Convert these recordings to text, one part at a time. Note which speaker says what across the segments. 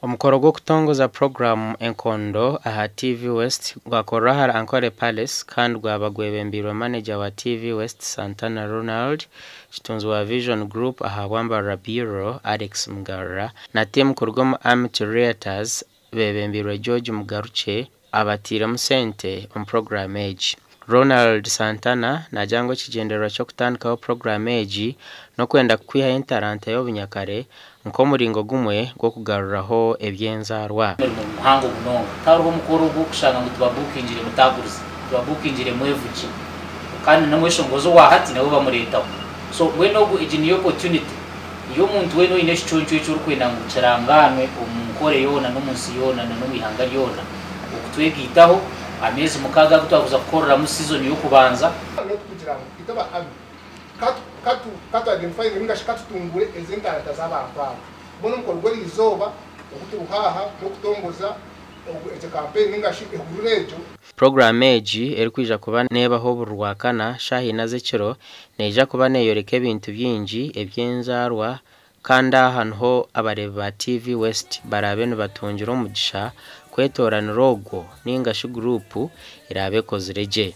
Speaker 1: Omukoro gw'okutongoza puroguraamu Enkondo aha TV West gwakorwa ahari Ankole Palace kandi gwaba gwebembeirwe manegya wa TV West Santana Ronald, kitunzi wa Vision Group ahabwa Mbarara Bureau Alex Mugarura na tiimu kuruga omu Amity Realtors bebembeirwe George Mugarukye abatairemu sente omu puroguraamu egi. Ronald Santana naagira ngu ekigyendererwa ky'okutandikaho puroguraamu egi n'okwenda kwihayo entaranta y'obunyakare nk'omuringo gumwe gw'okugaruraho eby'enzaarwa.
Speaker 2: Omurimo muhango munonga. Tihariho omukoro ogw'okushanga ngu tibabukingire mutagurize, tibabukingire mwevugi kandi n'omweshongozi owa hati nawe bamureetaho. So mbwenu ogu egi niyo opportunity y'omuntu weena oine ekiconco eki orikwenda ngu kirangaanwe omu Nkore yoona n'omu nsi yoona na n'omu ihanga ryona okutwegaitaho ameezi mukaaga agu twakuza kukoreramu season y'okubanza.
Speaker 3: N'okugira ngu itwe aba army ka tu identifyinge ninga shi ka tutungure ezi entaranta z'abantu aba. Mbwenu omukoro gw'eriizooba ogu turiho aha n'okutongoza egyo campaign ninga shi ehururu egyo.
Speaker 1: Puroguraamu egi erikwija kuba neebaho buri Rwakana shaaha ina z'ekiro neija kuba neeyoreka ebintu bingi eby'enzaarwa kandi aha niho abareebi ba TV West baraabe nibatungira omugisha kwetooranira ogwo ninga shi guruupu eraabe ekozire gye.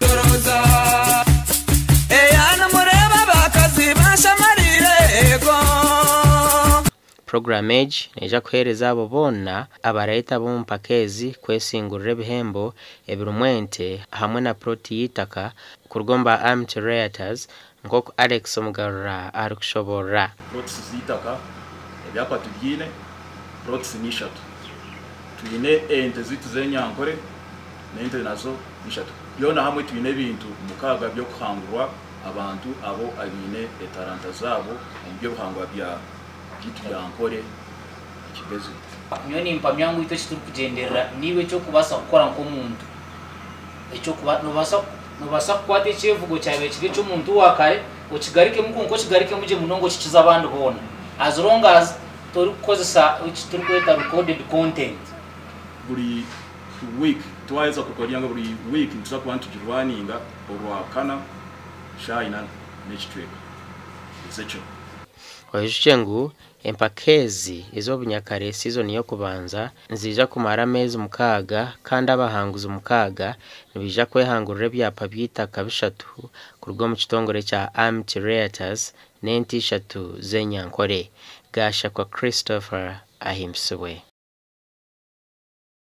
Speaker 1: Puroguraamu egi neija kuheereza abo boona abarayetaba omu mpaka ezi kwesingurira ebihembo ebirimu ente hamwe na puroti y'eitaka kuruga omu ba Amity Realtors nk'oku Alex Mugarura arikushoboorora.
Speaker 4: Plots z'eitaka ebyapa tubyine, plots n'ishatu. Twine ente zaitu z'enyankore n'ente nazo n'ishatu. Byona hamwe twine ebintu mukaaga by'okuhangurwa abantu abo abaine etaranta zaabo omu by'obuhangwa bya byaitu bya Nkore ekigezi.
Speaker 2: Nyowe nimpamya ngu itwe eki turikugyenderera niiwe eky'okubaasa kukora nk'omuntu. Eky'okuba noobaasa noobaasa kukwata ekyevugo kyabaire kiri eky'omuntu wa kare okigarukemu kwonka okigarukemu gye munonga okikize abandi boona. As long as torikukozesa eki turikweta recorded content.
Speaker 4: Buri week twaheza kurekodinga buri week nituza kuba nitugirwaninga orwakana shaaha ina n'ekicweka ez'ekiro.
Speaker 1: Oijukye ngu empaka ezi ez'obunyakare sizoni y'okubanza niziija kumara ameezi mukaaga kandi abahanguzi mukaaga nibaija kwehangurira ebyapa by'eitaka bishatu kuruga omu kitongore kya Amity Realtors n'ente ishatu z'enyankore. Gashakwa Christopher ahimbisibwe.